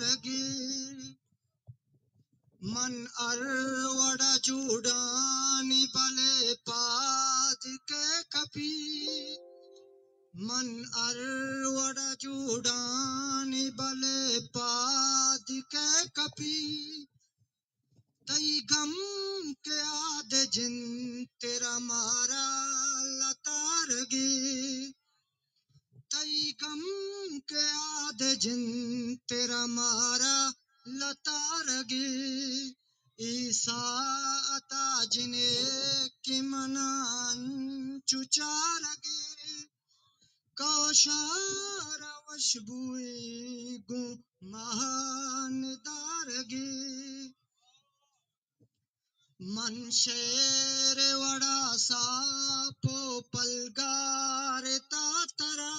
لگی۔ من ہر وڑا جوڑانی بلے پاد کے کپی۔ من ہر وڑا جوڑانی بلے پاد کے کپی۔ تئی گم کے آد جن تیرا مارا لتارگی۔ تئی گم کے آد جن تیرا مارا لتارگی۔ ای ساعتا جنے کہ منا انچو چارگی۔ کاشارا وشبوئی گوں ماہان دارگی۔ من شعر وڑا ساپ و پلگار تا ترا۔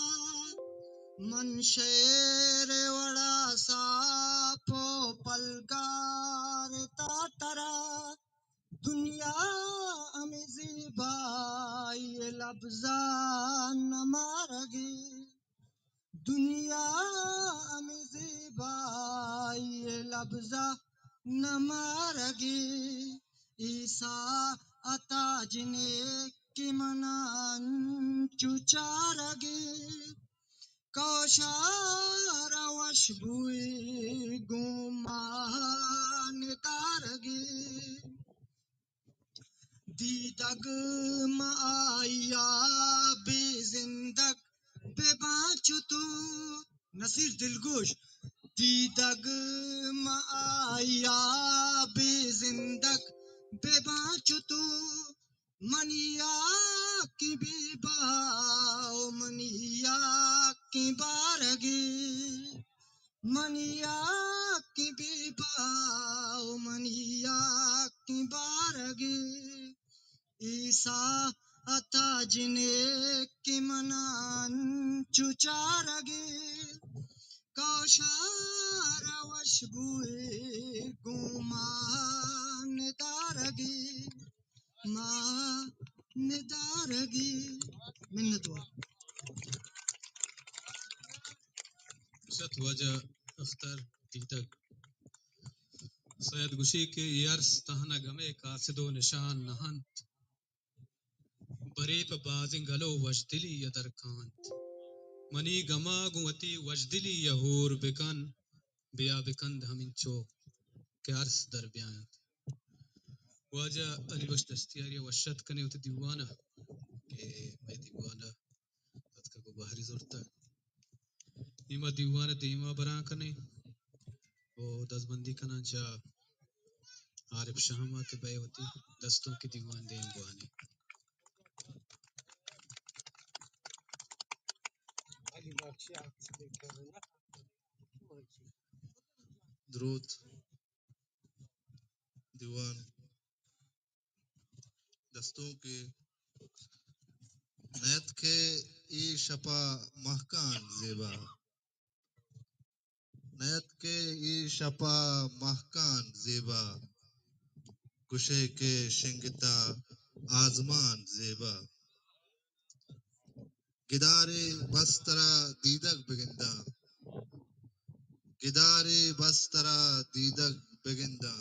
من شعر وڑا ساپ و پلگار تا ترا۔ دنیا ہمے زیبائی لبزان نہ مارگی۔ دنیا ہمے زیبائی لبزان نہ مارگی۔ ای ساعتا جنے کہ منا انچو چارگی۔ کاشارا وشبوئی گوں ماہان دارگی۔ دیدگ ما آیا بے زندگ بباں چو تو۔ نصیر دلگوش۔ دیدگ ما آیا بے زندگ بباں چو تو۔ منی آکیں بیبا و منی آکیں بارگی۔ منی آکیں بیبا و منی آکیں بارگی۔ ای ساعتا جنے کہ منا انچو چارگی۔ کاشارا وشبوئی گوں ماہان دارگی۔ ماہان دارگی۔ منتوار۔ ست واجہ اختر دیدگ۔ سید گوشی کہ اے ارس تہنا گمے قاصد و نشان نہ انت، برے پہ بازیں گل و وشدلی ء در کانت۔ منی گما گوں وتی وشدلی ء ہور بکن، بیا بکند ہمینچو کہ ارس در بیاینت۔ واجہ علی بخش دشتیاری ء وش اتک کنیں وتی دیوان ء کہ مئے دیوان ء اتکگ و بہری زرتگ۔ نی ما دیوان ء دیما براں کنیں و دزبندی کناں چہ عارف شہم ء کہ بئے وتی دستونکیں دیوان دیم بوانیں۔ دروت۔ دیوان دستونکے۔ نیتکے اے شپا مہکان زیبا، نیتکے اے شپا مہکان زیبا، گشئے کہ شنگتا آزمان زیبا۔ گدارے بس ترا دیدگ بگنداں، گدارے بس ترا دیدگ بگنداں،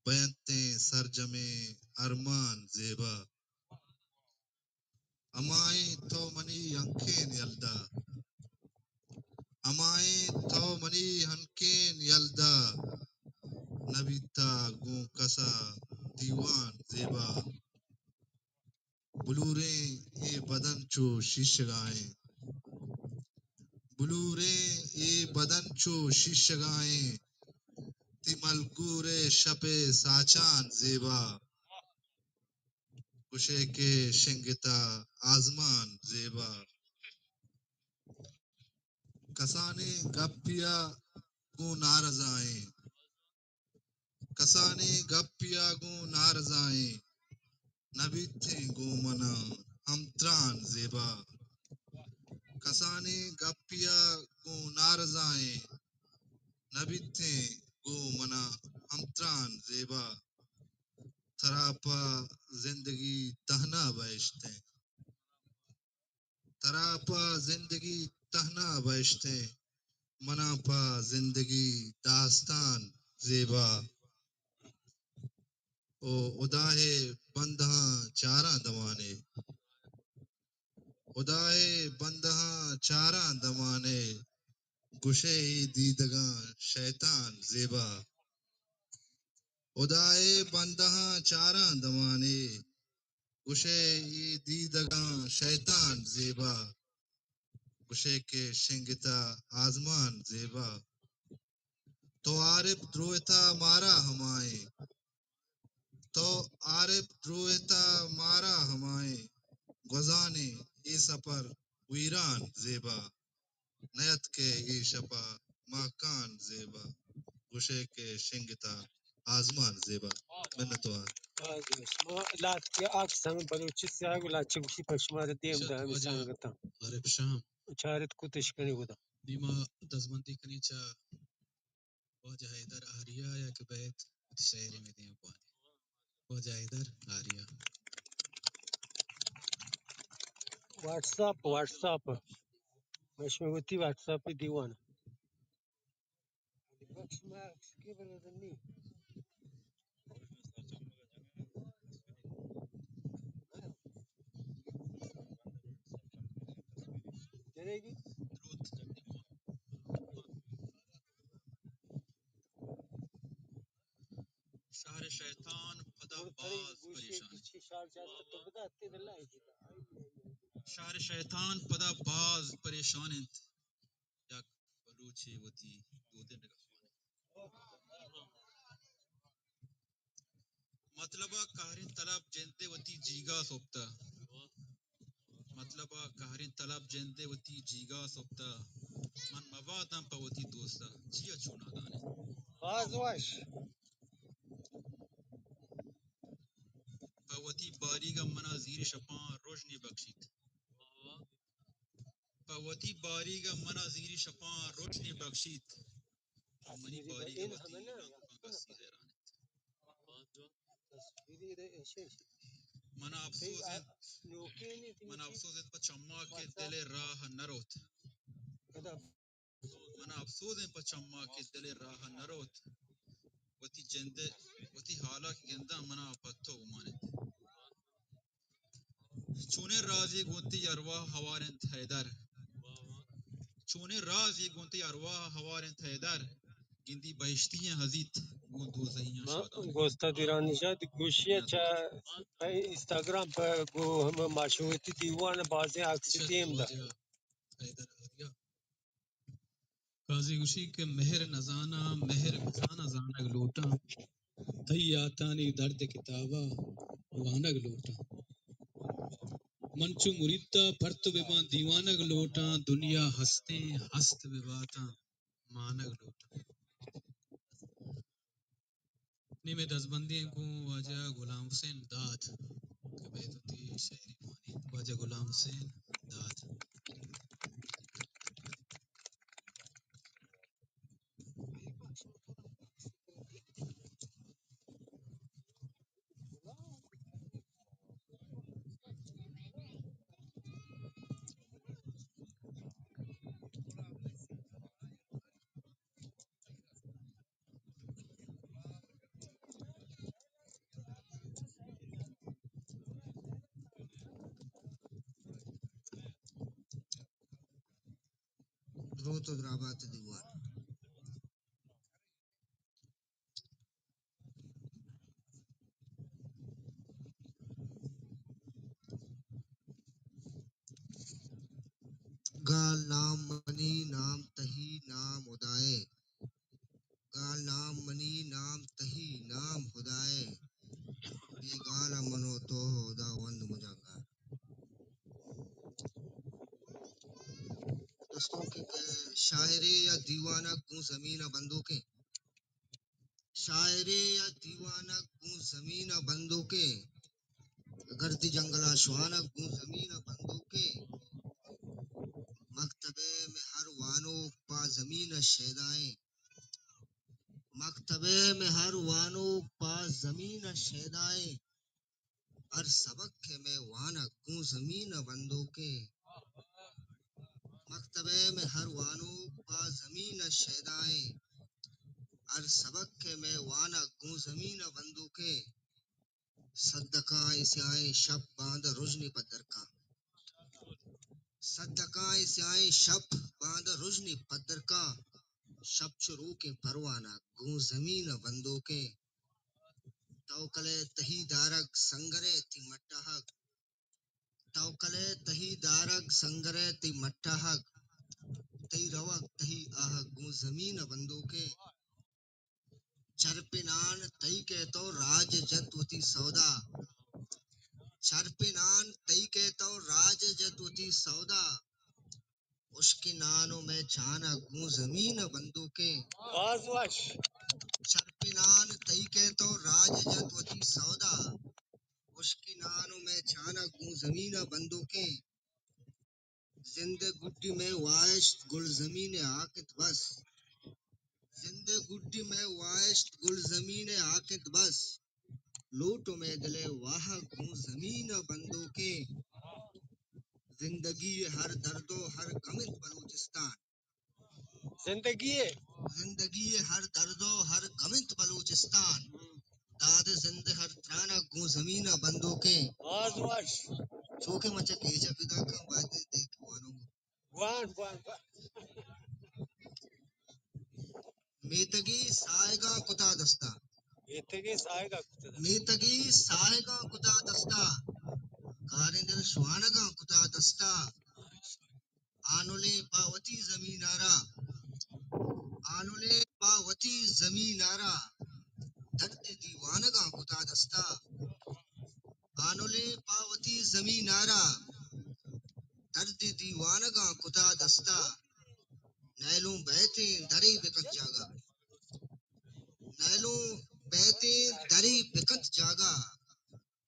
بینتیں سرجمیں ارمان زیبا۔ ہمائیں تو منی ہنکین یلدا، ہمائیں تو منی ہنکین یلدا، نبیتا گوں کسا دیوان زیبا۔ بلوریں اے بدن چو شیشگائیں، بلوریں اے بدن چو شیشگائیں، تی ملگورے شپے ساچان زیبا۔ گشئے کہ شنگتا آزمان زیبا۔ کسانیں گپیا گوں نارزائیں، کسانیں گپیا گوں نارزائیں، نبیتیں گوں منا ہمتران زیبا۔ کسانیں گپیا گوں نارزائیں، نبیتیں گوں منا ہمتران زیبا۔ ترا پہ زندگی تہنا بہشتیں، ترا پہ زندگی تہنا بہشتیں، منا پہ زندگی داستان زیبا۔ او ہدائے بندہاں چاراں دمانے، ہدائے بندہاں چاراں دمانے، گشے اے دیدگاں شیطان زیبا۔ ہدائے بندہاں چاراں دمانے، گشے اے دیدگاں شیطان زیبا۔ گشے کہ شنگتا آزمان زیبا۔ تو عارف دروہتا مارا ہمائیں، تو عارف دروہتا مارا ہمائیں، گوزانیں اے سپر ویران زیبا۔ نیت کہ اے شپا ماکان زیبا، گشے کہ شنگتا آزمان زیبا۔ منتوار۔ باز وش۔ ما لہتے عکس ہمے بلوچی سیاہ گو لاچہ گوشی پہ شمارا دیم دہ ہمے سنگتاں۔ عارف شام۔ چارت کتش کنی گدا۔ نی ما دزبندی کنی چہ واجہ حیدر آریا یک بیت وتی شعرے مئے دیم بوانی۔ واجہ Haider Arya. WhatsApp, WhatsApp. مش مئے وتی واٹس اپ دیوان۔ شہر شیطان پدا باز پریشان انت۔ شہر شیطان پدا باز پریشان انت۔ یک بلوچے وتی دودیں نگہ خوانت۔ مطلب ء قہریں طلب جندے وتی جیگا سپتہ۔ مطلب ء قہریں طلب جندے وتی جیگا سپتہ۔ من مباداں پہ وتی دوستا چیا چو نادان انت۔ باز وش۔ پہ وتی باریگ ء منا زیر شپاں رژنے بخشیت۔ پہ وتی باریگ ء منا زیر شپاں رژنے بخشیت۔ منی باریگ ء وتی لنکاں گسی حیران انت۔ من ء افسوز انت، من ء افسوز انت پہ چماں کہ دل ء راہ نہ روت۔ من ء افسوز انت پہ چماں کہ دل ء راہ نہ روت۔ وتی جند ء وتی حالا کہ گنداں، من ء پہ تو گمان انت۔ چونیں رازے گوں تئی ارواہ ہوار انت حیدر۔ چونیں رازے گوں تئی ارواہ ہوار انت حیدر۔ گندی بہشتی ایں ہزیت گوں دوزہی ایں شادان۔ گوستا دیرانی شاد گوشی چا انسٹاگرام پر گو ہم ماشوتی دیوان بازیں عکس دیم دا۔ حیدر آریا۔ قاضی گوشی کہ مہر نزاناں، مہر بزاناں زانگ لوٹاں، تئی یاتانی درد کتابا وانگ لوٹاں۔ من چو مریدا پرت بباں دیوانگ لوٹاں، دنیا ہستیں ہست بباتاں مانگ لوٹاں۔ نی مئے دزبندی ایں گوں واجہ غلام حسین داد کہ بیت وتی شاعری بوانی۔ واجہ غلام حسین داد۔ دروت و درابات دیوان۔ گال نام منی نام تہی نام ہدائے۔ گال نام منی نام تہی نام ہدائے۔ اے گال ء من و تو ہداوند مجاں گال۔ دوستوں کہ شاعرے یا دیوانگ گوں زمین ء بندوکیں۔ شاعرے یا دیوانگ گوں زمین ء بندوکیں۔ گردی جنگل ء شوانگ گوں زمین ء بندوکیں۔ مکتبے میں ہر وانوک پہ زمین ء شیدائیں۔ مکتبے میں ہر وانوک پہ زمین ء شیدائیں۔ ہر سبق کہ مئے وانگ گوں زمین ء بندوکیں۔ مکتبے میں ہر وانوک پہ زمین شیدائیں۔ ہر سبق کہ مئے وانگ گوں زمین ءَ بندوکیں۔ صدقاں اے سیاہیں شپ باند رژنی پدر کاں۔ صدقاں اے سیاہیں شپ باند رژنی پدر کاں۔ شپ چو روکیں پروانہ گوں زمین ءَ بندوکیں۔ توکل ءِ تہی دارگ سنگر ءِ تئی مٹاہگ۔ توکل ءِ تہی دارگ سنگر ءِ تئی مٹاہگ۔ تئی روگ تہی آہگ گوں زمین ءَ بندوکیں۔ چرپنان تئی کئیت ءُ راج جت وتی سودا۔ چرپنان تئی کئیت ءُ راج جت وتی سودا۔ اشکنان ءُ مئے چانگ گوں زمین ءَ بندوکیں۔ باز وش۔ چرپنان تئی کئیت ءُ راج جت وتی سودا۔ اشکنان ءُ مئے چانگ گوں زمین ءَ بندوکیں۔ زند ءِ گڈی مئے واہشت گلزمین ءِ ہاک انت بس۔ زند ءِ گڈی مئے واہشت گلزمین ءِ ہاک انت بس۔ لوٹ ءُ مئے دل ءِ واہگ گوں زمین ءَ بندوکیں۔ زندگی ءِ ہر درد ءُ ہر غم انت بلوچستان۔ زندگی ءِ۔ زندگی ءِ ہر درد ءُ ہر غم انت بلوچستان۔ داد ءِ زند ءِ ہر ترانگ گوں زمین ءَ بندوکیں۔ باز وش۔ چوکہ من چہ گیج ءَ پیداک آں، باید انت دگہ وانوک۔ وان، وان، وان۔ میتگی ساہگاں کتا دستا۔ میتگی ساہگاں کتا دستا۔ میتگی ساہگاں کتا دستا۔ کاریں دل شوانگاں کتا دستا۔ آنولیں پہ وتی زمین ءَ را، آنولیں پہ وتی زمین ءَ را، درد دیوانگاں کتا دستا۔ آنولیں پہ وتی زمین ءَ را، درد دیوانگاں کتا دستا۔ نیلوں بیتیں درے بکنت جاگہ، نیلوں بیتیں درے بکنت جاگہ۔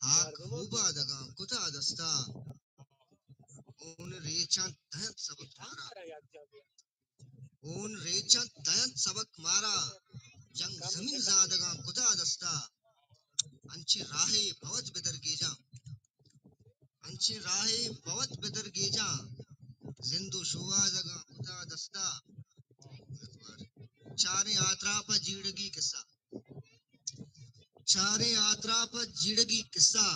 ہاک ہوبادگاں کتا دستا۔ اون ریچاں دینت سبق مارا۔ اون ریچاں دینت سبق مارا۔ جنگ زمین زادگاں کتا دستا۔ انچیں راہے پہ وت بدرگیجاں۔ انچیں راہے پہ وت بدرگیجاں۔ زند ءُ شوہازگاں کتا دستا۔ چاریں آتراپ ءَ جیڑگی قصہ۔ چاریں آتراپ ءَ جیڑگی قصہ،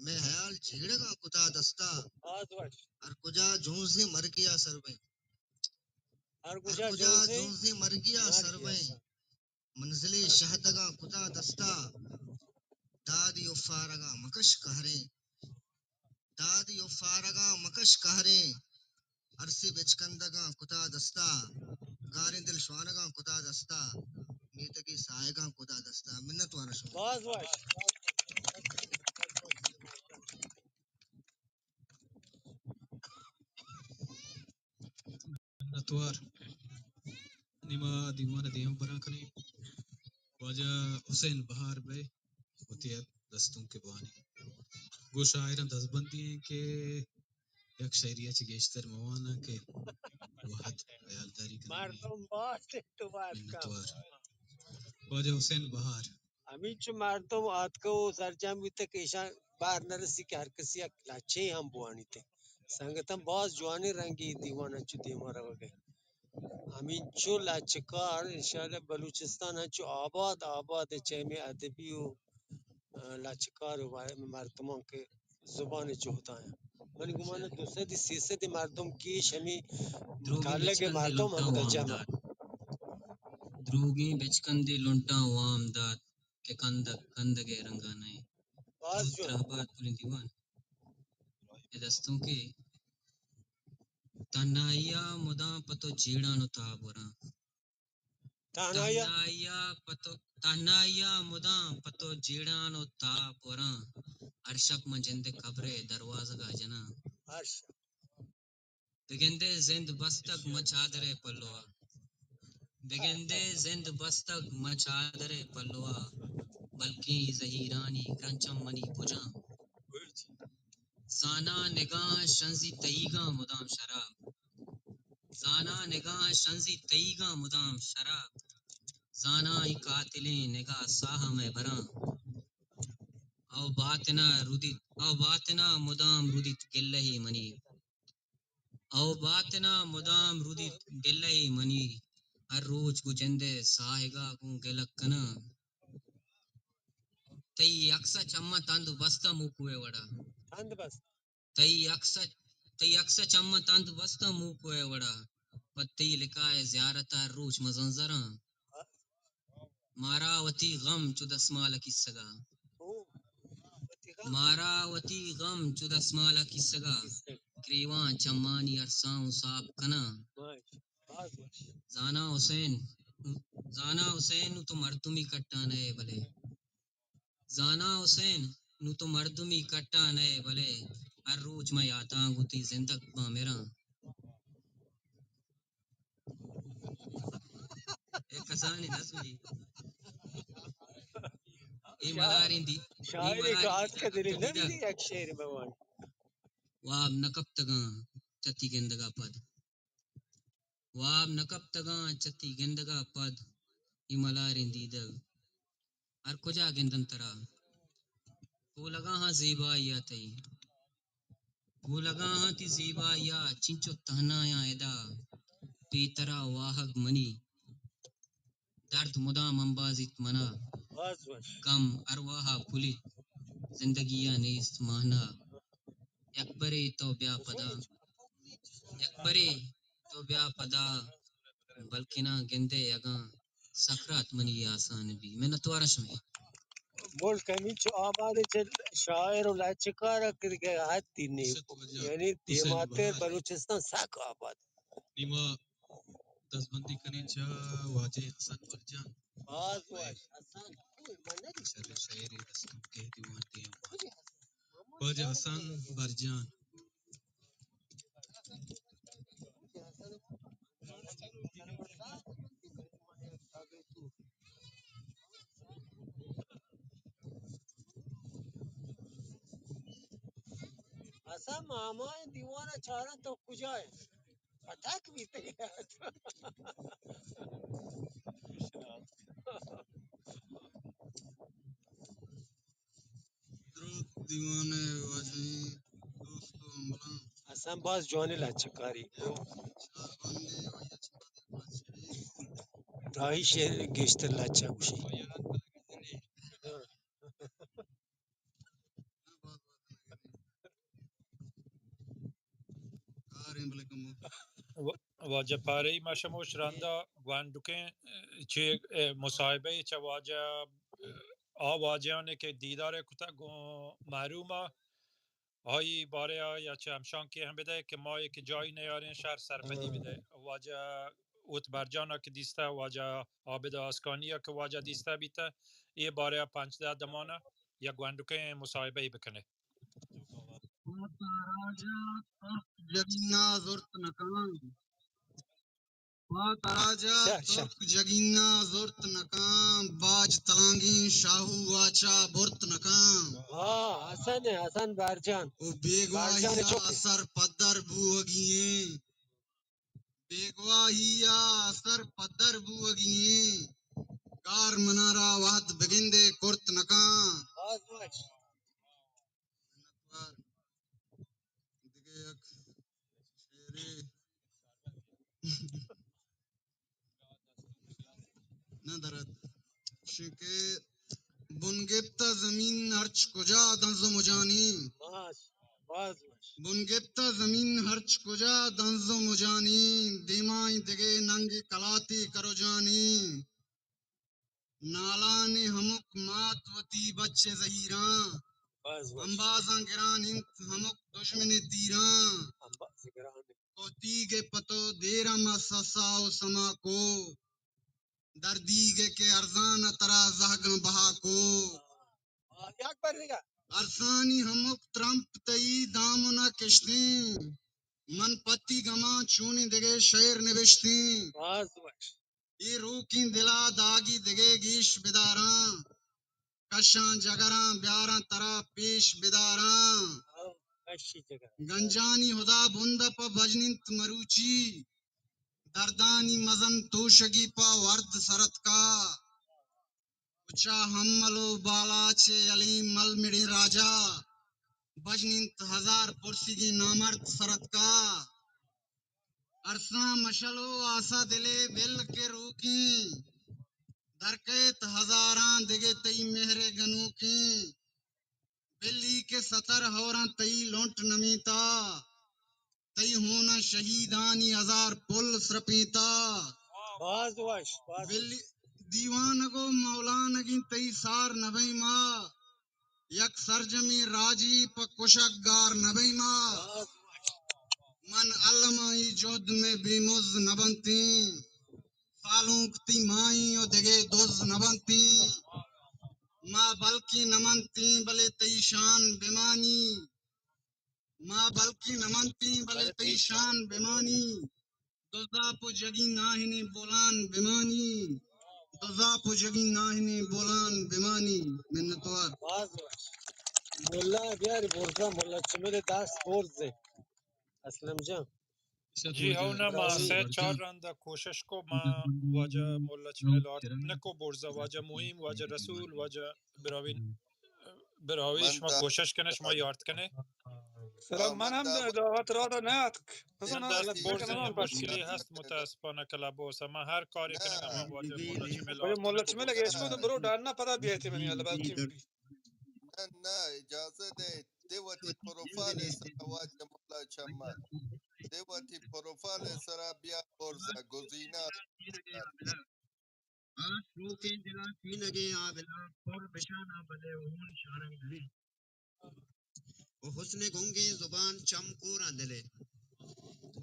مئے ہیال جیڑگاں کتا دستا۔ باز وش۔ ہر کجا جونزیں مرگے ءَ سر بئیں۔ ہر کجا ہر کجا جونزیں جونزیں مرگے ءَ سر مرگے ءَ بئیں۔ سر۔ منزلے شہدگاں کتا دستا۔ دادی ءُ فارگاں مکش قہریں۔ دادی ءُ فارگاں مکش قہریں۔ ارسے بچکندگاں کتا دستا۔ گاریں دل شوانگاں کتا دستا۔ میتگی ساہگاں کتا دستا۔ منت وار شما۔ باز وش۔ منت وار۔ نی ما دیوان ءَ دیم براں کنیں۔ واجہ حسین بہار بئے وتی دستونک ءَ بوانی۔ گوں شاعراں دزبندی ایں کہ یک شعرے ءَ چہ گیشتر مہ واناں کہ وہد ہیالداری کنگ۔ مردم باز تو بات منت وار۔ واجہ حسین بہار۔ ہمینچو مردم آتکہ ءُ سرجم بیتہ کہ ایشاں بار نہ رسی کہ ہر کسی یک لچے ہم بوانیت۔ سنگتاں، باز جوانیں رنگے دیوان انچو دیما روگ ءَ۔ ہمینچو لچکار انشاءاللہ بلوچستان انچو آباد آباد چہ ہمے ادبی ءُ، آ، لچکار ءُ مردماں کہ زبان جہدایاں۔ منی گمان ءَ دو سد سیصد مردم گیش ہمے دروگیں متعلق بچکندے مردم لنٹاں ہمدا وام جمع۔ دات۔ دروگیں بچکندے لنٹاں وام دات کہ کندگ کندگ ءِ رنگا نہ ایں۔ باز او جوان۔ ترہ بات پوریں دیوان۔ اے دستونکے تہنائیا مدام پہ تو جیڑان ءُ تاب وراں۔ تہنائیا؟ تہنائیا پہ تو، تہنائیا مدام پہ تو جیڑان ءُ تاب وراں۔ ہر شپ من جند ءِ قبر ءِ دروازگ ءَ جناں۔ ہر شپ۔ بگندے زند بستگ من چادر ءِ پلو ءَ۔ بگندے زند بستگ من چادر ءِ پلو ءَ۔ بلکیں زہیرانی کرنچم منی پجاں۔ زاناں نگاہ شنزی تئیگاں مدام شراب۔ زاناں نگاہ شنزی تئیگاں مدام شراب۔ زاناں اے قاتلیں نگاہ ساہ ءَ مئے براں۔ او باتنا رودیت، او باتنا مدام رودیت گلہ ءَ منی۔ او باتنا مدام رودیت گلہ ءَ منی۔ ہر روچ گوں جندئے ساہگا گوں گلگ کناں۔ تئی اکس ءَ چماں تند بستاں موکوئے وڑا۔ تند بست۔ تئی اکس ءَ، تئی اکس ءَ چماں تند بستاں موکوئے وڑا۔ پہ تئی لقائے زیارت ءَ ہر روچ مزنزراں۔ مارا وتی غم چو دسمال ءَ کیسگا۔ مارا وتی غم چو دسمال ءَ کیسگا۔ گریوان چمانی ارساں و ساپ کناں۔ زاناں حسین، زاناں حسین، نوں تو مردمی کٹا نئے بلے۔ زاناں حسین، نوں تو مردمی کٹا نئے بلے۔ ہر روچ من یاتاں گوں تئی زندگ باں مراں۔ اے کسانیں نظمے۔ اے ملاریں دی-، اے شاعرے ملاریں کہ آتکہ دلے نہ دیدگ۔ یک شعرے بوان۔ واب نہ کپتگاں چہ تئی گندگا پد۔ واب نہ کپتگاں چہ تئی گندگا پد، اے ملاریں دیدگ۔ ہر کجا گندن ترا۔ کولگاہاں زیبائی ءَ تئی۔ کولگاہاں تئی زیبائی ءَ چنچو تہنایاں ادا۔ پیترا واہگ منی۔ درد مدام امبازیت منا۔ باز وش۔ غم ارواہا پلیت، زندگی ءَ نیست ماہنا۔ یک برے تو بیا پدا، یک برے تو بیا پدا، بلکنا گندے اگاں سکرات منی آسان بی۔ منتوار شمے۔ ملک ہمینچو آباد چہ شاعر و لچکار کہ دگہ حدی نے، یعنی دیماتر بلوچستان سک آباد۔ نیما دزبندی کنیں چہ واجہ حسن برجان۔ باز وش۔ حسن، شر شاعری رسم کے دیوان دیم۔ واجہ حسن برجان۔ حسن ماما دیوان چاران تو کجا ہے؟ پتک بیتگ ات۔ دروت دیوان ءِ واجہیں دوست و ہمبلاں۔ حسن باز جوانیں لچہ کارے۔ راہی شعر گیشتر لچہ گوشی۔ و-، واجہ پارئی، ما شموش رندا گونڈکیں چہ، اے، مصاحبہ چہ واجہ، آ واجہانی کہ دیدار کتگ گوں محروم ءَ، آئی بارے ءَ یا چہ ہمشانکے ہم بدئے کہ ما یک جائی نیاریں، شہر سرپدی بدئے۔ واجہ اوت برجان ءَ کہ دیستہ، واجہ عابد آسکانی ءَ کہ واجہ دیستہ بیتہ، اے بارے ءَ پنچ دہ دمان ءَ یک گونڈکیں مصاحبہ بکنئے۔ پاتاراجا ترک جگینا زرت نکان۔ پاتاراجا ترک جگینا زرت نکان، باج تلانگیں شاہو واچا برت نکان۔ ہاں، حسن ہے، حسن بارجان۔ او بیگواہی آ سر پدر بوگی ہیں۔ بیگواہی آ سر پدر بوگی ہیں۔ کار منارا وہد بگندے کرت نکان۔ باز وش۔ منتوار۔ دگہ یک شعرے نہ درد شکے۔ بن گپتہ زمین ہرچ کجا دنز و مجانی۔ باز، باز وش۔ بن گپتہ زمین ہرچ کجا دنز و مجانی۔ دیمائیں دگہ ننگ کلاتے کرو جانی۔ نالانی ہمک مات وتی بچ زہیراں۔ باز وش۔ امبازاں گران انت ہمک دژمن دیراں۔ امباز گران انت۔ کوتیگ پتو دیرم سسا و سما کو۔ دردیگ کہ ارزان ترا زہگاں بہا کو۔ آ، یک بار دگہ۔ ارسانی ہمک ترمپ تئی دامن کشتیں۔ من پتی گماں چونیں دگہ شعر نبشتیں۔ باز وش۔ اے روکیں دلا داگی دگہ گیش بداراں۔ کشاں جگراں بیاراں ترا پیش بداراں۔ او، کشی جگر۔ گنجانی ہدا بند پہ بجننت مروچی۔ دردانی مزن توشگی پہ ورد سرتکا۔ و چہ ہمل و بالاچ یلیں مل مڑیں راجا۔ بجننت ہزار پرسیگیں نامرد سرتکا۔ ارساں مشل و آسا دلے بل کہ روکیں، درکیت ہزاراں دگہ تئی مہر گنوکیں۔ بلی کہ ستر ہوراں تئی لنٹ نمیتا، تئی ہوناں شہیدانی ہزار پل سرپیتا۔ باز وش، باز وش۔ بلی دیوانگ و مولانگیں تئی سار نبئیں ما، یک سرجمیں راجی پہ کشگ گار نبئیں ما۔ من المائی جہد مئے بے مز نبنتیں، سالونک تئی مائیں و دگہ دز نبنتیں۔ ما بلکیں نمنتیں بلے تئی شان بمانی، ما بلکیں نمنتیں بلے تئی شان بمانی۔ دزاپ و جگی ناہنیں بولان بمانی، دزاپ و جگی ناہنیں بولان بمانی۔ منتوار۔ باز وش۔ ملا بیاری برزا، ملا چمل دست برزے۔ اسلم جان۔ جی ہو نا، ما سہ چار رندا کوشش کو، ما واجہ ملا چمل آرت نکو برزا، واجہ مہیم، واجہ رسول، واجہ براہوئی، براہوئی، شما کوشش کنے، شما یارت کنے۔ سلام، من ہم دعوت را دا نہ اتک۔ بزاں دست برزیں مشکلی ہست، متاسفانہ کلاب ہاؤس ما ہر کارے کنگا ما واجہ ملا چمل آرت ملا چمل اگہ اشکو تو برو ڈالنا پدا بیایتے منی اللہ بلکہ۔ نہ، نہ، اجازت دے، دے وتی پروفائل سرا واجہ ملا چمل۔ دے وتی پروفائل سرا بیا برزا گزینہ۔ آ شوکیں دلا کینگیں آ بلا، پر بشانا بلے ہون شانگ نبی۔ و حسن گنگیں زبان چم کوراں دلے،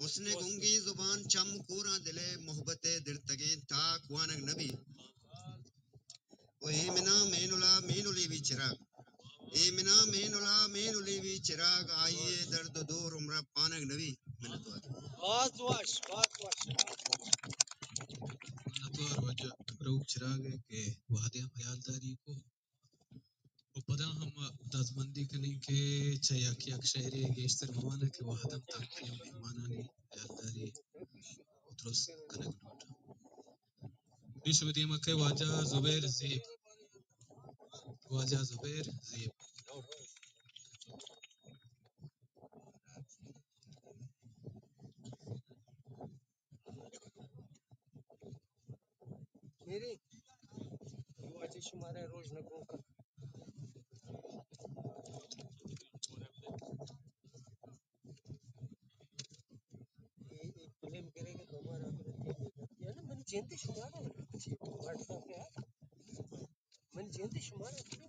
حسن گنگیں زبان چم کوراں دلے، محبت درتگیں تاک وانگ نبی۔ و ایمنا مینلا مینلی بی چراغ، ایمنا مینلا مینلی بی چراغ، آئی ء درد و دور عمرہ پانگ نبی۔ منتوار۔ باز وش، باز وش۔ منتوار واجہ رؤف چراغ ء کہ وہدے ہم ہیالداری کو۔ و پدا ہم دزبندی کنیں کہ چہ یک یک شعرے گیشتر بوانہ کہ وہد ہم تاکہ مہمانانی ہیالداری درست کنگ لوٹاں۔ پیش و دیما کہ واجہ زبیر زیب، واجہ زبیر زیب۔ میرے واجہ شمارا روز نہ گون کن۔ اے، اے فلم کرے کہ دوبارہ اپنے تین دے۔ یعنی منی جند شمارا ہے۔ واٹس ایپ پہ ہے۔ من جند شمارا ہے۔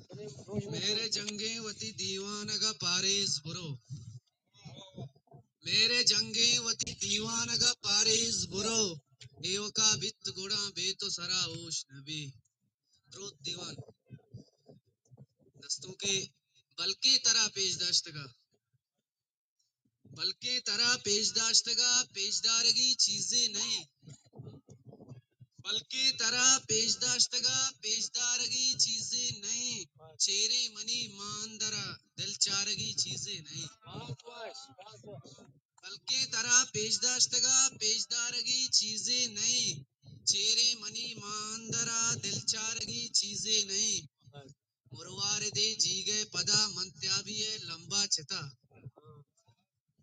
فلم روز نہ مہر جنگیں وتی دیوانگا پاریز برو۔ مہر جنگیں وتی دیوانگا پاریز برو، ایوکا بیت گڑا بے تو سرا ہوش نبی۔ دروت دیوان۔ دستوں کے بلکیں ترا پیش داشتگا، بلکیں ترا پیش داشتگا، پیش دارگی چیزے نئیں۔ بلکیں ترا پیش داشتگا، پیش دارگی چیزے نئیں۔ چیریں منی ماں اندرا دل چارگی چیزے نئیں۔ بلکیں ترا پیش داشتگا، پیش دارگی چیزے نئیں۔ چیریں منی ماں اندرا دل چارگی چیزے نئیں۔ مرواردے جیگئے پدا من تیابی ء لمبا چتا۔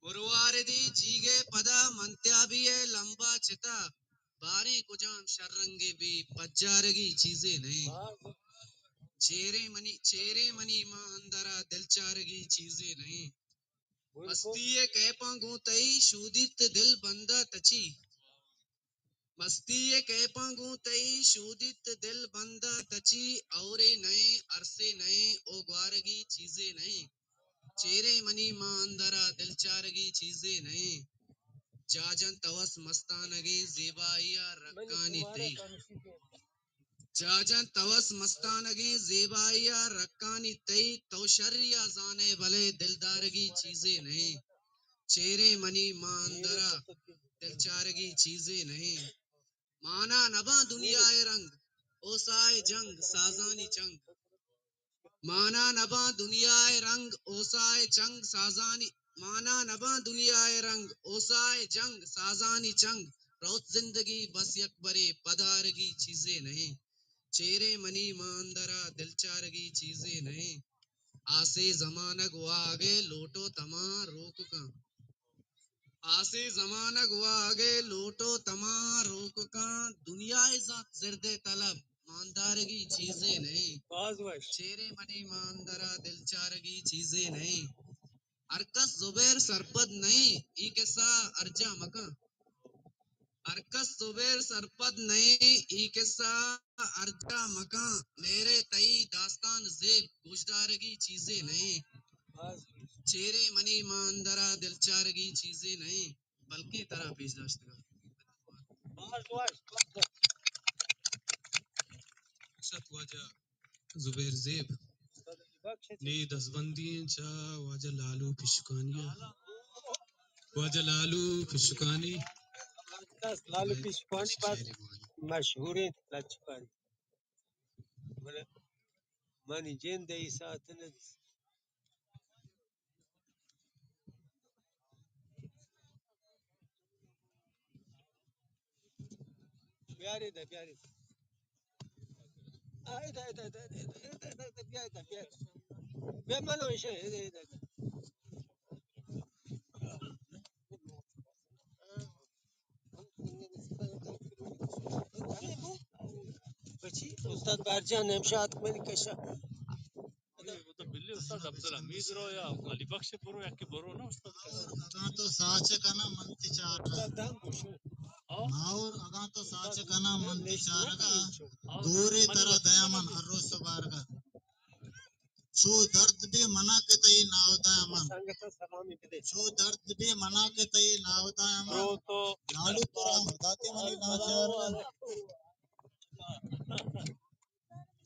مرواردے جیگئے پدا من تیابی ء لمبا چتا۔ باریں کجام شررنگے بی پجارگی چیزے نئیں۔ چیریں منی، چیریں منی ماں اندرا دلچارگی چیزے نئیں۔ مستی ء کیپاں گوں تئی شودیت دل بندا تچی۔ مستی ء کیپاں گوں تئی شودیت دل بندا تچی، اورے نئیں، ارسے نئیں، او گوارگی چیزے نئیں۔ چیریں منی ماں اندرا دلچارگی چیزے نئیں۔ جاجنت ہوس مستانگیں زیبائی ء رکانی تئی۔ جاجنت ہوس مستانگیں زیبائی ء رکانی تئی، تو شری ء زانئے بلے دلدارگی چیزے نئیں۔ چیریں منی ماں اندرا دلچارگی چیزے نئیں۔ مانا نباں دنیا ء رنگ، اوسا ء جنگ، سازانی چنگ۔ مانا نباں دنیا ء رنگ، اوسا ء چنگ، سازانی، مانا نباں دنیا ء رنگ، اوسا ء جنگ، سازانی چنگ۔ روت زندگی بس یک برے، پدارگی چیزے نئیں۔ چیریں منی ماں اندرا دلچارگی چیزے نئیں۔ آسے زمانگ واگے لوٹو تماں روک کن۔ آسے زمانگ واگے لوٹو تما روککاں، دنیا ءِ زانت زردے طلب، ماندارگی چیزے نئیں۔ باز وش۔ چیرے منی ماندرا دلچارگی چیزے نئیں۔ ہر کس زبیر سرپد نئیں، ای قصہ ارجا مکن۔ ہر کس زبیر سرپد نئیں، ای قصہ ارجا مکن۔ میرے تئی داستان زیب، گوشدارگی چیزے نئیں۔ چیرے منی ماندرا دلچارگی چیزے نئیں، بلکیں ترا پیش داشتگاں۔ ست واجہ زبیر زیب۔ نی دزبندی ایں چہ واجہ لالو پشکانی ءَ۔ واجہ لالو پشکانی۔ لالو پشکانی باز مشہوریں لچکاری۔ بلے منی جند ءَ اے ساعت نہ دیست۔ بیاری دا، بیاری دا۔ آ، ادا، ادا، ادا، ادا، ادا، ادا، ادا، بیا ادا، بیا ادا۔ بیا منو ایشے، ادا، ادا، ادا۔ بچی، استاد بارجان نمشات منی کشا۔ او تو بلی استاد عبدالحمید رو یا علی بخش برو، یکی برو نا استاد۔ اگاں تو ساچ کناں من تی چارگا۔ ہاں؟ اور اگاں تو ساچ کناں من تی چارگا، ہاں، گورے من ترا دیا من ہر روز سبارگا۔ چو درد بے منا کہ تئی ناودا من۔ چو درد بے منا کہ تئی ناودا من۔ لالو ترا مداتے منی ناچارگا۔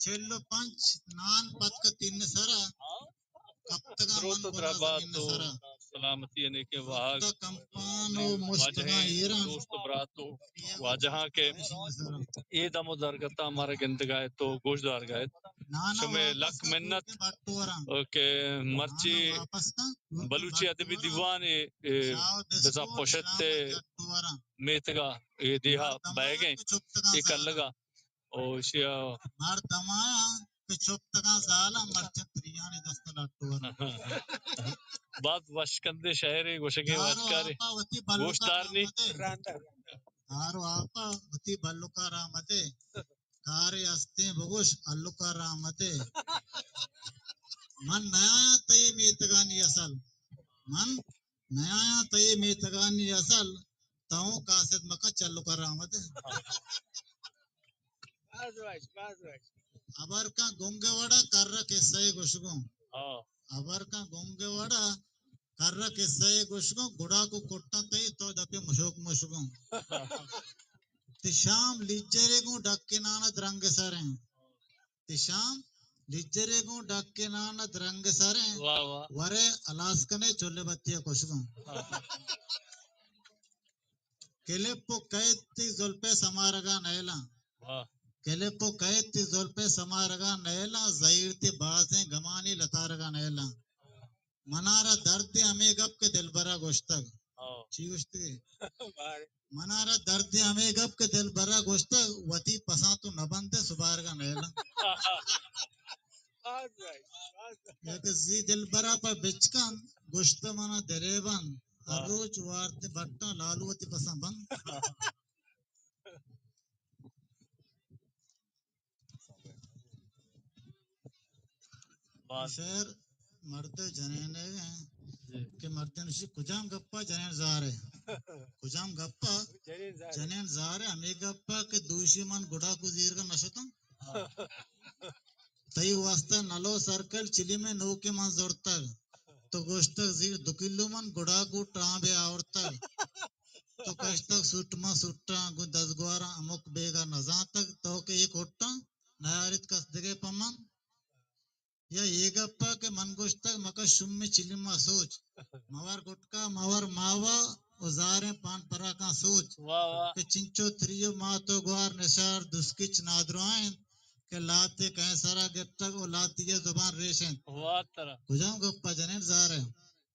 چل و پنچ نان پتک تین سرا، کپتگاں من گڑا زمین سرا۔ سلامتی ءِ نیکیں واہگ۔ کمپان و مشتگاں ایراں۔ دوست و برات و واجہاں کہ اے دم و درگتا مارا گندگا ات و گوش دارگا ات۔ شمے لک منت کہ مرچی بلوچی ادبی دیوان ءِ، اے، بزاں پشت ءِ میتگا اے دیہا بئیگیں اے کلگا۔ او ایشی ءَ مرد ہمایاں کہ چپتگاں زالاں، مرچاں پریانی دست ءَ لٹ ورن۔ باز وشکندیں شئیرے گوشگے، واتکارے۔ گوشدار نی۔ دار و آپا وتی بلکا رحمتے، کارے ہستیں بگوش الکا رحمتے۔ من نیایاں تئی میتگانی اصل، من نیایاں تئی میتگانی اصل، تاؤں قاصد مکن چلو کر آمد۔ باز وش، باز وش۔ ہبر کن گنگ وڑا کر قصہ گوشگوں۔ ہاں۔ ہبر کن گنگ وڑا کر قصہ گوشگوں، گڑا کو کٹن تئی تو دپے مشوک مشگوں۔ تی شام لیجرے گوں ڈکے نانا درنگ سریں۔ تی شام لیجرے گوں ڈکے نان ات رنگ سریں۔ واہ، واہ۔ ورے ہلاس کنے چولے بتی ءَ کشگاں۔ واہ۔ کلپ و قید تی زلپے سمارگا نیلاں۔ واہ۔ کلپ و قید تی زلپے سمارگا نیلاں، زہیر تی بازیں گمانی لتارگا نیلاں۔ منارا درد ہمے گپ کہ دلبرا گوشتگ۔ ہاں۔ چی گوشتگے؟ بارے۔ منارا درد ہمے گپ کہ دلبرا گوشتگ، وتی پساں تو نہ بندے سبارگا نیلاں۔ یک زی دلبرا پہ بچکن، گوشت منا دریبن، ہر روچ وارت بٹاں لالو وتی پساں بند۔ باز۔ شعر مرد جنین ءِ ایں، جی۔ کہ مردین شی کجام گپا جنین زار ہے؟ کجام گپا؟ جنین زار ہے۔ جنین زار ہے، ہمیں گپا کہ دوشی من گڑا کو زیرگا نشتم۔ ہاں۔ تئی واسطہ نلو سرکل چلی میں نوکے من زرتگ۔ تو گوشتگ زیر دو کلو من گڑا کو ٹرامبے آورتگ۔ تو کشتگ سوٹ ما سوٹاں گوں دزگواراں ہمک بیگا نزانتگ تو کہ اے کٹاں نیاریت کس دگہ پہ من۔ یا اے گپا کہ من گوشتگ مکن شومیں چلیم ءَ سوچ، مور گٹکا مور ماوا و زاریں پان پراکاں سوچ۔ واہ، واہ۔ کہ چنچو تریو مات و گوار نشار دسکچ نادراہ انت کہ لاتے کہیں سرا گپتگ و لاتی ءِ زبان ریش انت۔ واہ ترا۔ کجام گپا جنین زار انت؟